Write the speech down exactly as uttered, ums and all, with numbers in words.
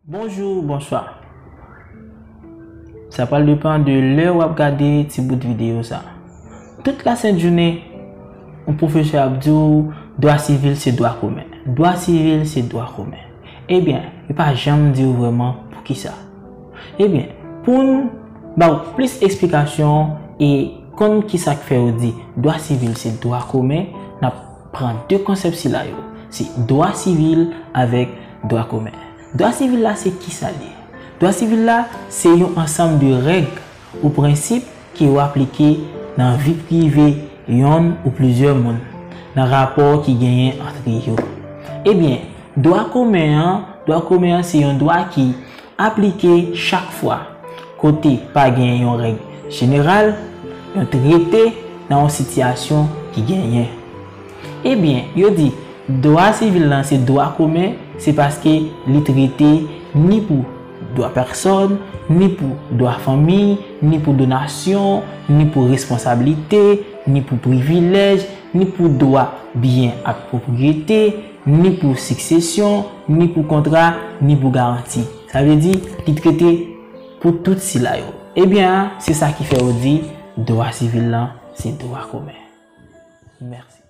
Bonjou, bonswa. Sa pral depann de lè w ap gade ti bout videyo sa. Tout lasentjounen, yon pwofesè ap di w dwa sivil se dwa komen. Dwa sivil se dwa komen. Ebyen, li pa janm di w vrèman poukisa. Ebyen, pou n ba w plis eksplikasyon e konn kisa k fè yo di dwa sivil se dwa komen, n ap pran de konsèp sila yo. Se dwa sivil avèk dwa komen. Dwa sivil la se kisa l ye? Dwa sivil la se yon ansanm de règ ou prensip ke yo aplike nan vi prive yonn ou plizyè moun, nan rapò ki genyen ant yo. Ebyen, dwa komen an, dwa komen an se yon dwa ki aplike chak fwa, kote pa gen yon règ jeneral, yon trete nan yon sitiyasyon ki genyen. Ebyen, yo di dwa sivil lan se dwa komen, se paske li trete ni pou dwa pèsòn, ni pou dwa fanmi, ni pou donasyon, ni pou responsablite, ni pou privilèj, ni pou dwa byen ak pwopriyete, ni pou siksesyon, ni pou kontra, ni pou garanti. Sa vle di, li trete pou tout sila yo. Ebyen, se sa ki fè yo di dwa sivil lan se dwa komen. Mèsi.